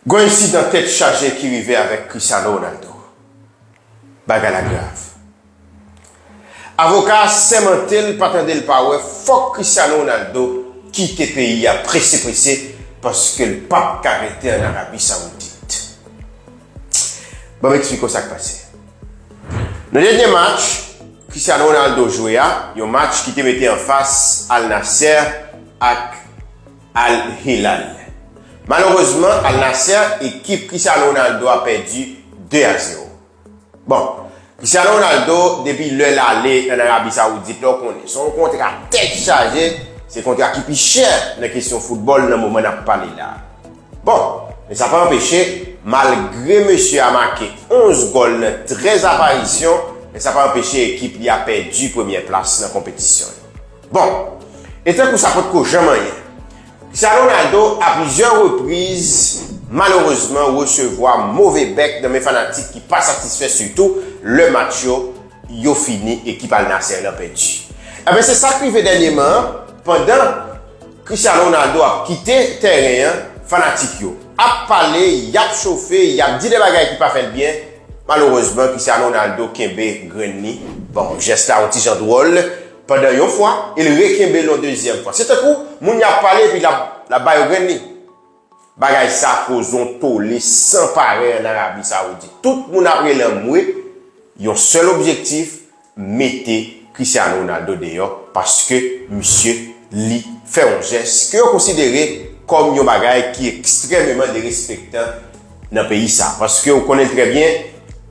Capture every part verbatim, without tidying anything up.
Gon ensidan tèt chaje ki rive avèk Cristiano Ronaldo. Bagay la grav. Avoka a sèmante l pa tande l pa wè fòk Cristiano Ronaldo kite peyi a prese prese paske l p ap ka rete ann Arabi Sawoudit. Ban m eksplike w sa k pase. Nan dènye match Cristiano Ronaldo jwe a, yon match ki te mete anfas Al Nassr ak Al Hilal. Malerezman, Al Nassr, ekip Cristiano Ronaldo a pèdi de a zewo. Bon, Cristiano Ronaldo, depi lè l ale ann Arabi Sawoudit la, w konnen, se yon kontra tèt chaje, se kontra ki pi chè nan kesyon foutbòl nan moman n ap pale la. Bon, men sa pa anpeche, malgre mesye a make onz gòl nan trèz aparisyon, men sa pa anpeche ekip li a pèdi premyè plas nan konpetisyon yo. Bon, e tankou sa potko janm anyen, Cristiano Ronaldo, a plizyè repriz, malerezman, resevwa move bèk nan men fanatik ki pa satisfè, sitou lè match yo, yo fini, ekip Al Nassr lan pèdi. Enben, se sa k rive dènyèman an, pandan Cristiano Ronaldo ap kite tèren an, fanatik yo ap pale, y ap chofe, y ap di de bagay ki pa fè l byen. Malerezman, Cristiano Ronaldo kenbe grenn li. Bon, jès la yon ti jan dwòl. Pandan yon fwa, e l rekenbe l yon dezyèm fwa. Se tankou moun y ap pale epi l ap, l ap ba yo grenn li. Bagay sa koze yon tole san parèy ann Arabi Sawoudit. Tout moun ap rele anmwe, yon sèl objektif, mete Cristiano Ronaldo deyò paske misye li fè yon jès ke yo konsidere kòm yon bagay ki ekstrèmeman derespektan nan peyi sa. Paske w konnen l trè byen,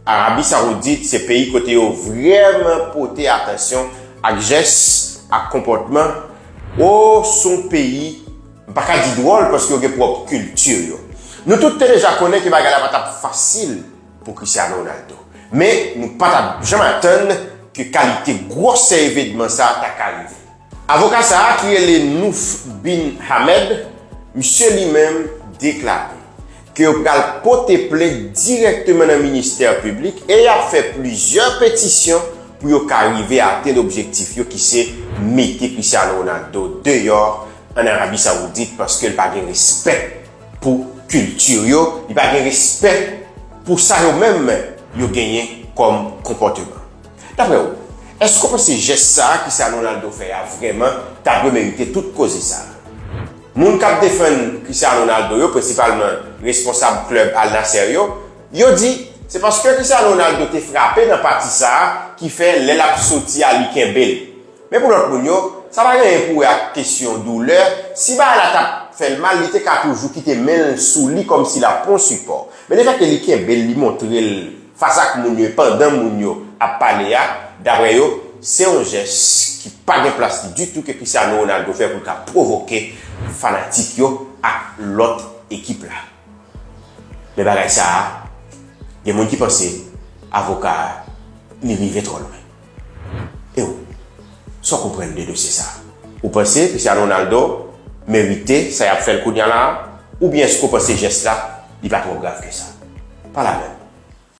Arabi Sawoudit se peyi kote yo vrèman pote atansyon ak jès, ak konpòtman. O, se yon peyi, m pa ka di dwòl paske yo gen pwòp kilti yo. Nou tout te deja konnen ke bagay la pa t ap fasil pou Cristiano Ronaldo. Men, nou pa t ap janm atann ke kalite gwosè evenman sa a ta ka rive. Avoka sa a ki rele Nouf bin Hamed, misye li menm deklare ke yo pral pote plent dirèkteman nan ministè piblik e y ap fè plizyè petisyon pou yo ka rive atenn objektif yo ki se mete Cristiano Ronaldo deyò ann Arabi Sawoudit paske l pa gen respè pou kilti yo, li pa gen respè pou sa yo menm yo genyen kòm konpòteman. Daprè w, èske w panse jès sa a Cristiano Ronaldo fè a vrèman ta dwe merite tout koze sa a? Moun k ap defann Cristiano Ronaldo yo, prensipalman responsab klèb Al Nassr yo, yo di se paske Cristiano Ronaldo te frape nan pati sa a ki fè lè l ap soti a li kenbe l. Men pou lòt moun yo, sa pa gen anyen pou wè ak kesyon doulè. Si bagay la t ap fè l mal, li te ka toujou kite men l sou li kòmsi l ap pran sipò. Men lefètke li kenbe l, li montre l fas ak moun yo e pandan moun yo ap pale a, daprè yo, se yon jès ki pa gen plas li ditou ke Cristiano Ronaldo fè pou l ka pwovoke fanatik yo ak lòt ekip la. Men bagay sa a, gen moun ki panse avoka a, li rive twò lwen. E w, sa w konprann de dosye sa a? Ou panse Cristiano Ronaldo merite sa y ap fè l kounye a la a? Oubyen èske w panse jès la, li pa twò grav ke sa? Pale avè m.